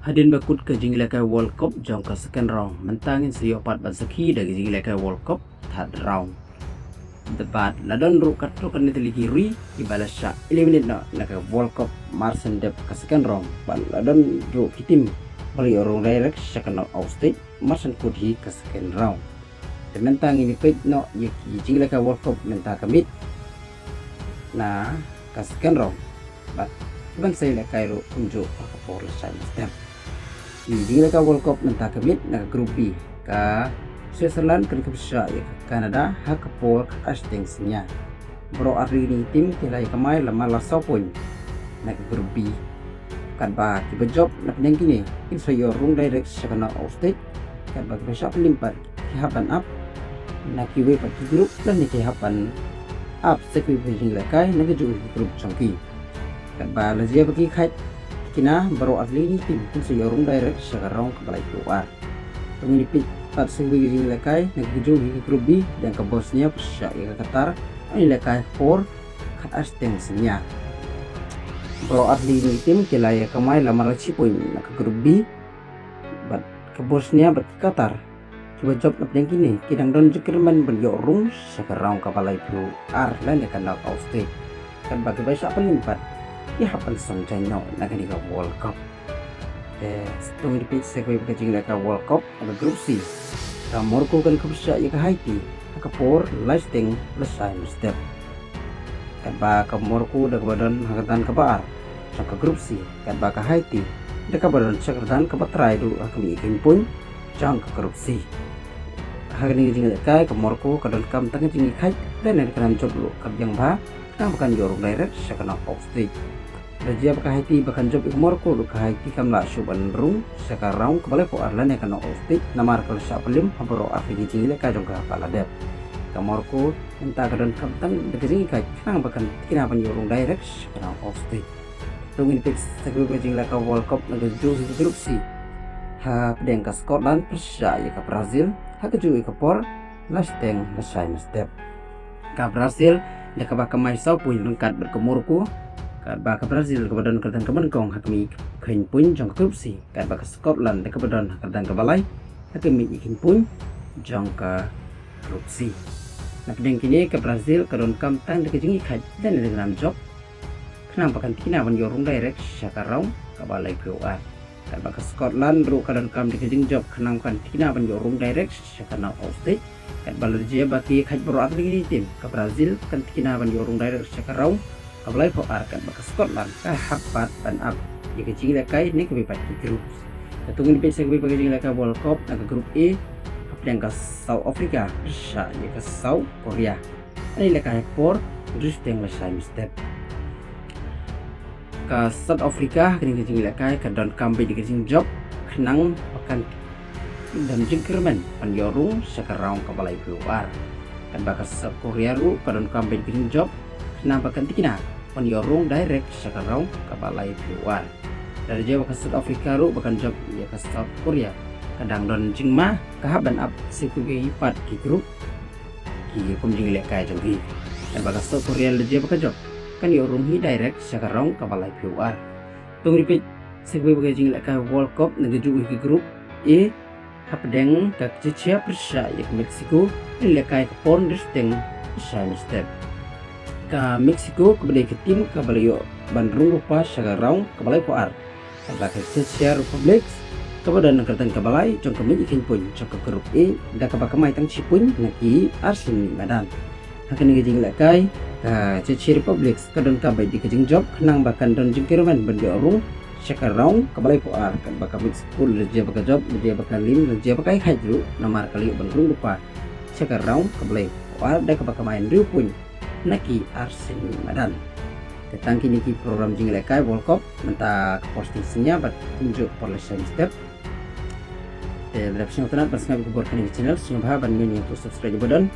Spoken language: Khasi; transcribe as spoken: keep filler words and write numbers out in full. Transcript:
Hadien ba kut ka jingïalehkai World Cup jong ka second round, mynta ngin sa ïoh pat ban sakhi da ka jingïalehkai World Cup third round. Te bad la don ruh katto katne tylli ki ri kiba la shah eliminate noh na ka World Cup mar shen dep ka second round, bad la don ruh ki team ba la ïoh rung direct sha ka knockout stage mar shen kut hi ka second round. Te mynta ngin ïa peit noh ïa ki jingïalehkai World Cup mynta ka miet na ka second round, bad kiban sa ïalehkai ruh kumjuh ha ka por lashai mynstep. Ki jingïalehkai World Cup mynta ka miet na ka Group B, ka Switzerland kan ïa pyrshah ïa ka Canada ha ka por khatar shiteng synñia. Baroh artylli ki team ki la ïa kamai lamar la saw point na ka Group B. Katba kiba jop na pdeng kine kin sa ïoh rung direct sha ka knockout stage, katba kiba shah pynliem pat ki hap ban ap na kiwei pat ki group lane ki hap ban ap sa kiwei pat ki jingïalehkai na kajuh ki group jong ki. Katba la jia ba ki khaid ki kina, baroh artylli ki team kin sa ïoh rung direct sha ka round kaba laiphew ar. Te ngin ïa peit pat sa kiwei ki jingïalehkai na kajuh ki group B, dang ka Bosnia pyrshah ïa ka Qatar, ïalehkai ha ka por khatar shiteng synñia. Baroh artylli ki team ki la ïa kamai lamar la shi point na ka Group B, bad ka Bosnia bad ka Qatar kiba jop na pdeng kine ki dang don jingkyrmen ban ïoh rung sha ka round kaba laiphew ar lane ka knockout stage. Katba kiba shah pynliem pat ki hap ban song jaiñ noh na kane ka World Cup. Te to ngin ïa peit sa kiwei pat ki jingïalehkai World Cup na ka Group C. Ka Morocco kan ïa pyrshah ïa ka Haiti ha ka por lai shiteng lashai mynstep. Katba ka Morocco da kaba don ha ka kyrdan kaba ar jong ka Group C, katba ka Haiti da kaba don sha ka kyrdan kaba trai ruh ha ka miej jingkhein point jong ka Group C. Ha kane ka jingïalehkai ka Morocco ka donkam tang ka jingïakhaid lane ka nam jop ruh ka biang bha, khnang ba kan ïoh rung direct sha ka knockout stage. La jia ba ka Haiti ba kan jop ïa ka Morocco ruh, ka Haiti kam lah shuh ban rung sha ka round kaba laiphew ar lane ka knockout stage, namar ka la shah pynliem ha baroh artylli ki jingïalehkai jong ka ba la dep. Ka Morocco mynta ka donkam tang da ka jingïakhaid khnang ba kan thikna ban ïoh rung direct sha ka knockout stage. To ngin peit sa kiwei pat ki jingïalehkai World Cup na kajuh ka Group C. Hapdeng ka Scotland pyrshah ïa ka Brazil ha kajuh ka por lai shiteng lashai mynstep. Ka Brazil da kaba kamai saw point ryngkat bad ka Morocco, katba ka Brazil kaba don ka kyrdan kaba nyngkong ha ka miej khein point jong ka Group C, katba ka Scotland da kaba don ha ka kyrdan kaba lai ha ka miej khein point jong ka Group C. Na pdeng kine ka Brazil ka donkam tang da ka jingïakhaid lane da ka nam jop, khnang ba kan thikna ban ïoh rung direct sha ka round kaba laiphew ar. Katba ka Scotland ruh ka donkam da ka jingjop khnang ba kan thikna ban ïoh rung direct sha ka knockout stage. Katba la jia ba ki khaid baroh artylli ki team, ka Brazil kan thikna ban ïoh rung direct sha ka round kaba laiphew ar, katba ka Scotland ka hap pat ban ap ïa ka jingïalehkai na kiwei pat ki group. Te to ngin peit sa kiwei pat ki jingïalehkai World Cup na ka Group A. Hapdeng ka South Africa pyrshah ïa ka South Korea, ïalehkai ha ka por hynriew shiteng lashai mynstep. Ka South Africa ha kane ka jingïalehkai ka donkam beit da ka jingjop khnang ba kan don jingkyrmen ban ïoh rung sha ka round kaba laiphew ar. Katba ka South Korea ruh ka donkam beit da ka jingjop khnang ba kan thikna ban ïoh rung direct sha ka round kaba laiphew ar. Da la jia ba ka South Africa ruh ba kan jop ïa ka South Korea, ka dang don jingma, ka hap ban ap sa kiwei pat ki group ki rukom jingïalehkai jong ki. Katba ka South Korea la jia ba ka jop kan ïoh rung hi direct sha ka round kaba laiphew ar. To ngin peit sa kiwei pat ki jingïalehkai World Cup na kajuh ka Group A. Hapdeng ka Czechia pyrshah ïa ka Mexico, ïalehkai ha ka por hynriew shiteng lashai mynstep. Ka Mexico kaba dei ka team kaba la ïoh ban rung lypa sha ka round kaba laiphew ar. Katba ka Czechia Republic kaba don ha ka kyrdan kaba lai jong ka miej khein point jong ka Group A da kaba kamai tang shi point na ki arsien miej madan. Ha kane ka jingïalehkai ka Czechia Republic ka donkam beit da ka jingjop khnang ba kan don jingkyrmen ban ïoh rung sha ka round kaba laiphew ar, katba ka Mexico la jia ba ka jop, la jia ba ka lim, la jia ba ka ïakhaid ruh, namar ka la ïoh ban rung lypa sha ka round kaba laiphew ar da kaba kamai hynriew point na ki arsien miej madan. Te tang kine ki program jingïalehkai World Cup mynta ka por shiteng synñia bad kumjuh ka por lashai mynstep. Te lada phi sngewtynnat ban sngap ïa ki khubor kane ka channel, sngewbha ban ñion ïa u button subscribe ba don,